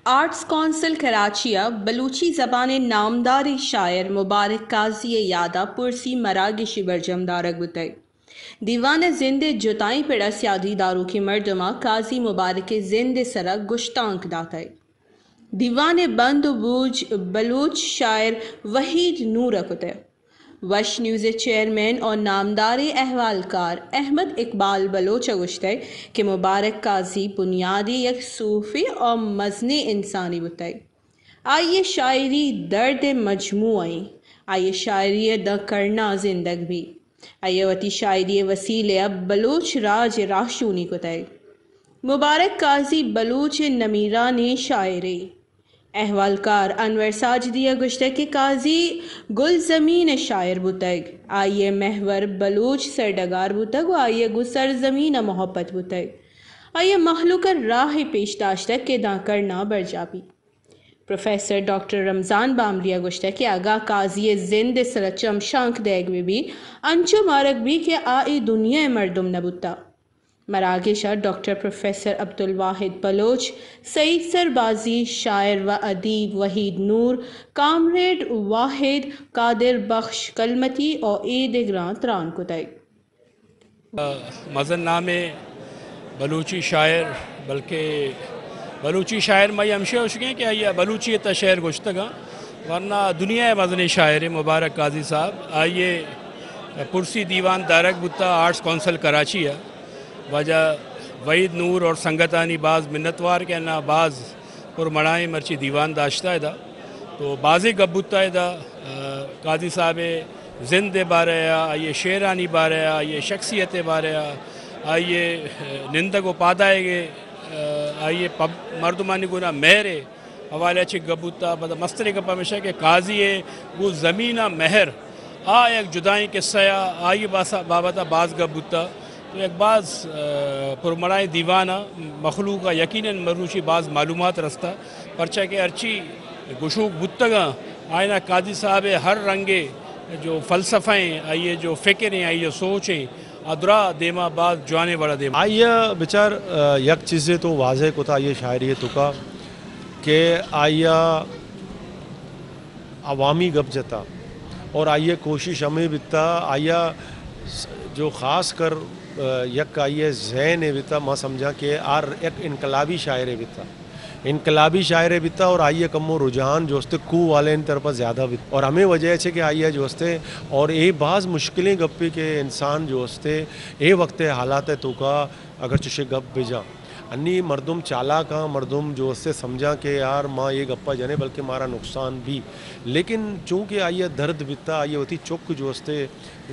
Arts council Karachi ءَ بلوچی زبان ءِ نامداریں شاعر مبارک قاضی ءِ یاد ءَ پرسی مراگشے برجم دارگ بوتگ۔ دیوان ءِ زند ءِ جتائیں پڑ ءَ سیادی داروکیں مردماں قاضی مبارک ءِ زند ءِ سرا گشتانک داتگ۔ دیوان ءِ بند ءُ بوج بلوچ شاعر وحید نور ءَ کتگ۔ وش نیوز ءِ چیئرمین ءُ نامداریں احوالکار احمد اقبال بلوچ ءَ گوشتگ کہ مبارک قاضی بنیادی یک صوفے ءُ مزنیں انسانے بوتگ۔ آئی ءِ شاعری درد ءِ مجموعہ ایں۔ آئی ءِ شاعری ءَ داں کرناں زندگ بی۔ آئی ءَ وتی شاعری ءِ وسیلے ءَ بلوچ راج ءِ راہشونی کتگ۔ مبارک قاضی بلوچ ءِ نمیرانیں شاعرے۔ احوالکار انور ساجدی ءَ گوشتگ کہ قاضی گلزمین ءِ شاعر بوتگ۔ آئی ءِ محور بلوچ سرڈگار بوتگ ءُ آئی ءَ گوں سرزمین ءَ محبت بوتگ۔ آئی ءَ مہلوک ءَ راہے پیش داشتگ کہ داں کرناں برجاہ بی۔ پروفیسر ڈاکٹر رمضان بامری ءَ گوشتگ کہ اگاں قاضی ءِ زند ءِ سرا چمشانک دئیگ بہ بی، انچو مارگ بی کہ آ اے دنیا ءِ مردم نہ بوتہ۔ مراگش ءَ ڈاکٹر پروفیسر عبدالواحد بلوچ، سعید سربازی، شاعر ءُ ادیب وحید نور، کامریڈ واحد، قادر بخش کلمتی ءُ اے دگراں تران کتگ۔ مزن نامیں بلوچی شاعر، بلکہ بلوچی شاعر ما اے ہمشہ گوشگیں کہ آئی ءَ بلوچی ءِ تہ شعر گوشتگاں، ورنہ دنیا ءِ مزنیں شاعرے مبارک قاضی صاحب۔ آئی ءِ پرسی دیوان دارگ بوتا آرٹس کونسل کراچی ءَ۔ واجہ وحید نور اور سنگتانی باز منتوار کہ اناں باز پر مڑائیں مرچی دیوان داشتہ ادا۔ تو بازیں گپ بوتا ادا، آ، قاضی صاحب ءِ زند ءِ بارہ ءَ، آئی ءِ شعرانی بارہ ءَ، آئی ءِ شخصیت ءِ بارہ ءَ، آئی ءِ، آ، نندگ ءُ پادآیگ ءِ، آ، آئی ءِ پب-، مردمانی گونا مہر ءِ حوالہ ءَ چہ گپ بوتا۔ پدا مستریں گپ ہمیش اِنت کہ قاضی ءِ گوں زمین ءَ مہر، آ یک جدائیں قصہ ءَ، آئی ءِ باسا-، بابت ءَ باز گپ بوتا۔ تو یک باز، آ، پرمڑائیں دیوان ءَ مخلوق ءَ یقیناً مروچی باز معلومات رستا، پرچا کہ ہرچی گشوک بوتگاں، آئینا قاضی صاحب ءِ ہر رنگے جو فلسفہ ایں، آئی ءِ جو فکر ایں، آئی ءِ جو سوچ ایں، آ درا دیما باز جوانیں وڑا دیما۔ آئی ءَ بچار، آ، یک چیزے تو واضح کتا آئی ءِ شاعری ءِ توکا کہ آئی ءَ عوامی گپ جتا اور آئی ءِ کوشش ہمے بیتا، آئی ءَ س-، جو خاص کر، آ، یک آئی ءِ ذہن ءَ بیتا، ما سمجھاں کہ آ یک انقلابی شاعرے بیتا۔ انقلابی شاعرے بیتا اور آئی ءِ کمو رجحان جو استے کوہ والے طرفا زیادہ بیتا اور ہمے وجہ چہ کہ آئی ءَ جو استے اور اے باز مشکلیں گپے کہ انسان جو استے اے وقت ءِ حالات ءِ توکا اگر چشیں گپ بجاں۔ انی مردم چالاکاں، مردم جو استے سمجھاں کہ یار ما اے گپا جنے بلکہ مارا نقصان بی۔ لیکن چونکہ آئی ءَ درد بیتا، آئی ءِ وتی چک جو استے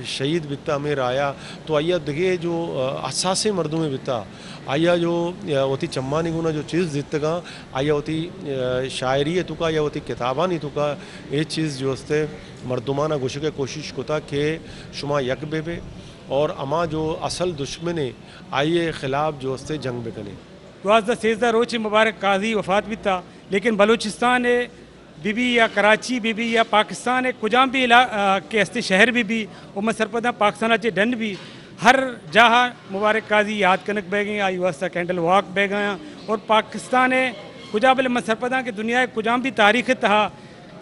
شہید بیتا ہمے رایا، تو آئی ءَ دگہ جو، آ، حساسیں مردمے بیتا، آئی ءَ جو، آ، وتی چمانی گونا جو چیز دیتگاں، آئی ءَ وتی، آ، شاعری ءِ توکا یا وتی کتابانی توکا اے چیز جو استے مردمانا گوشگ ءِ کوشش کتا کہ شما یک بہ بے اور ہما جو اصل دشمنے آئی ءِ خلاف جو استے جنگ بکنے۔ دوازدہ سیزدہ روچ مبارک قاضی وفات بیتا، لیکن بلوچستان ءَ بہ بی یا کراچی بہ بی یا پاکستان ءِ کجام بھی علا-، آ، کہ استے شہر بہ بی، و من سرپداں پاکستان ءَ چہ ڈن بی، ہر جاہ مبارک قاضی یاد کنگ بیگیں، آئی واسطہ کینڈل واک بیگاں، اور پاکستان ءَ کجا بلے من سرپداں کہ دنیا ءِ کجام بھی تاریخ ءِ تہا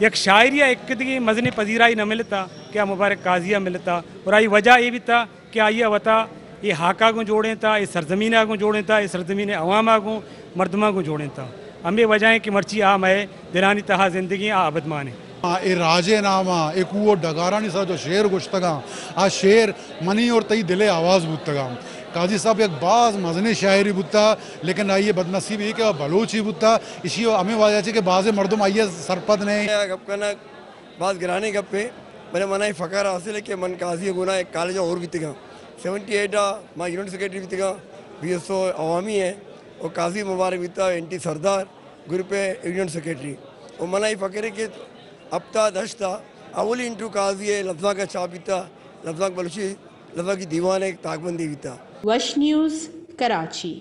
یک شاعری ءَ یک دگہ مزنیں پذیرائی نہ ملتا کہ آ مبارک قاضی ءَ ملتا، اور آئی وجہ اے بیتا کہ آئی ءَ وتا اے ہاک ءَ گوں جوڑینتا، اے سرزمین ءَ گوں جوڑینتا، اے سرزمین ءِ عوام ءَ گوں، مردماں گوں جوڑینتا۔ ہمے وجہ ایں کہ مرچی آ مئے دلانی تہا زندگی، آ ابدمان ایں۔ اے راج ءِ نام ءَ، اے کوہ ءُ ڈگارانی سرا جو شعر گوشتگاں، آ شعر منی اور تئی دل ءِ آواز بوتگاں۔ قاضی صاحب یک باز مزنیں شاعرے بوتا، لیکن آئی ءِ بدنصیبی اے کہ آ بلوچے بوتا، ایشی ءَ ہمے وجہ چہ کہ بازیں مردم آئی ءَ سرپد نہ ایں۔ گپ کنگ باز گرانیں گپے، بلے منا اے فخر حاصل ایں کہ من قاضی ءِ گونا یک کالج ءَ ہور بیتگاں۔ سیونٹی ایٹ ءَ ما یونین سیکرٹری بیتگاں، بی ایس او عوامی ایں، و قاضی مبارک بیتا اینٹی سردار گروپ ءِ یونین سیکرٹری۔ و منا اے فخر ایں کہ ہپتاد ہشت ءَ اولی انٹرویو قاضی ءِ لبزانک ءَ چھاپ بیتا، لبزانک بلوچی لبزانکی دیوان ءِ تاکبندی بیتا۔ وش نیوز کراچی۔